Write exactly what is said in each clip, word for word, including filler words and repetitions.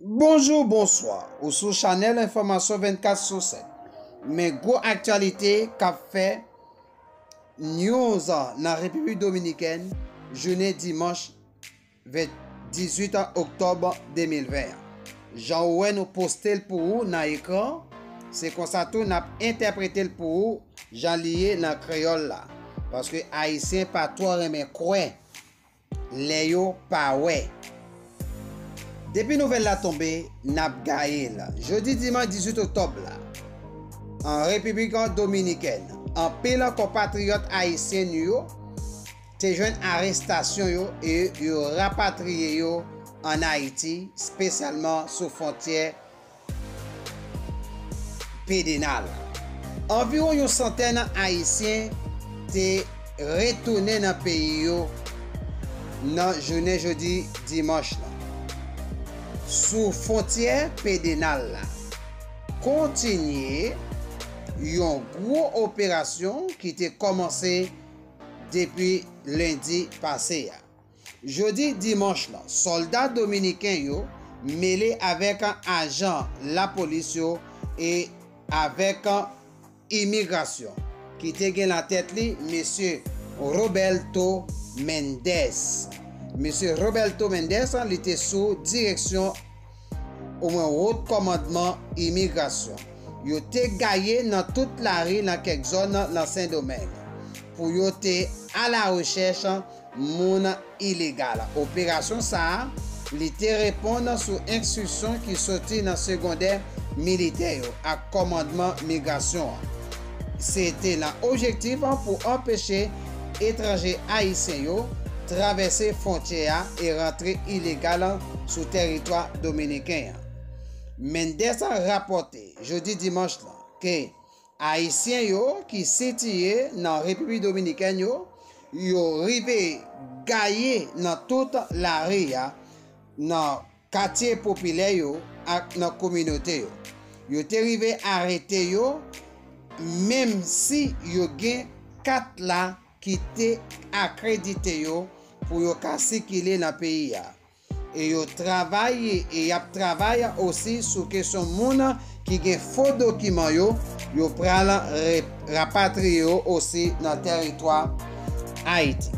Bonjou, bonswa. Ou sou chanèl enfòmasyon vennkat sou sèt. Men gwo aktyalite k ap fè news nan Repiblik Dominikèn, jounen dimanch ven-, dizuit oktòb de mil ven an. Jan ou wè nou poste l pou ou nan ekran, se konsa tou n ap entèprete l pou ou jan li ye nan kreyòl la. Paske Ayisyen pa twò renmen kwè lè yo pa wè. Depi nouvèl la tonbe, n ap gaye l. Jodi dimanch dizuit oktòb la, an Repiblik Dominikèn, anpil konpatriyòt ayisyen nou yo te jwenn arestasyon yo e yo rapatriye yo ann Ayiti, espesyalman sou fwontyè Pedenal. Anviwon yon santèn Ayisyen te retounen nan peyi yo nan jounen jodi dimanch lan. Sou fwontyè Pedenal la, kontinye yon gwo operasyon ki te kòmanse depi lendi pase a. Jodi dimanch lan, sòlda dominiken yo mele avèk ajan lapolis yo e avèk imigrasyon, ki te gen nan tèt li mesye Roberto Mendez. Mesye Roberto Mendez, li te sou direksyon omwen wot kòmandman imigrasyon. Yo te gaye nan tout lari nan kèk zòn nan Sendomeng pou yo te alarechèch moun ilegal. Operasyon sa a, li te reponn sou enstriksyon ki soti nan segondè militè yo ak kòmandman migrasyon an. Se te nan objektif pou anpeche etranje ayisyen yo travèse fwontyè a e rantre ilegal sou tèritwa dominiken an. Mendez rapòte jodi dimanch lan ke Ayisyen yo ki sitiye nan Repiblik Dominikèn yo, yo rive gaye nan tout lari a, nan katye popilè yo ak nan kominote yo. Yo te rive arete yo, menm si yo gen kat la ki te akredite yo pou yo ka sikile nan peyi a. E yo travay, e y ap travay osi sou kesyon moun ki gen fo dokiman yo, yo pral re-, rapatriye yo osi nan tèritwa Ayiti.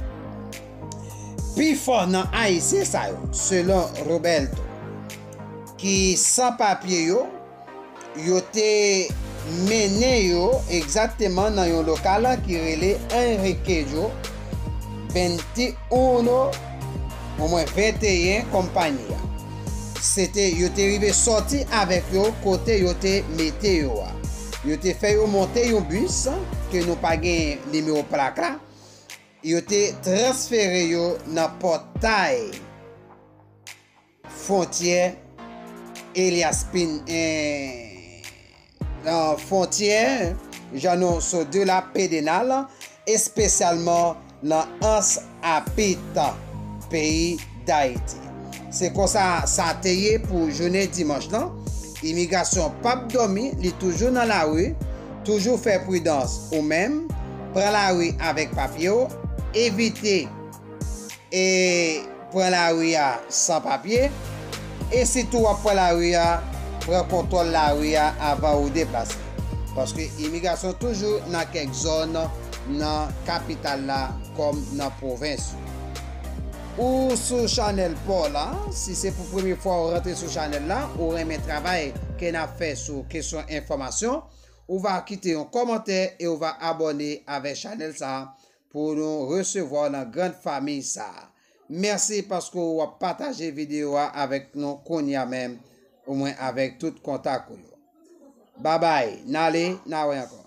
Pifò nan Ayisyen sa yo, selon Roberto, ki san papye yo, yo te mennen yo egzakteman nan yon lokal ki rele Enriquejo vennti uno, omwen venteyen konpayi a. Se te, yo te rive sòti avèk yo kote yo te mete yo a. Yo te fè yo monte yon bis ke nou pa gen nimewo plak la. Yo te transfere yo nan pòtay fwontyè Elias Pin, eh, nan fwontyè Jeannot Sodula Pedenal, espesyalman nan Anse à Pitre, peyi Dayiti. Se konsa sa te ye pou jounen dimanch lan. Imigrasyon p ap dòmi, li toujou nan lari, toujou fè pridans ou menm, pran lari avèk papye w, evite e pran lari a san papye, e sitou w ap pran lari a, pran kontwòl lari a avan ou deplase. Paske imigrasyon toujou nan kèk zòn nan kapital la kòm nan pwovens yo. Ou sou chanèl pa w la, si se pou premye fwa ou rantre sou chanèl la, ou renmen travay ke n ap fè sou kesyon enfòmasyon, ou va kite yon kòmantè e ou va abòne avèk chanèl sa a pou nou resevwa w nan grann fanmi sa a. Mèsi paske w ap pataje videyo a avèk nou kounye a menm, omwen avèk tout kontak ou yo. Babay, n ale, n a wè ankò.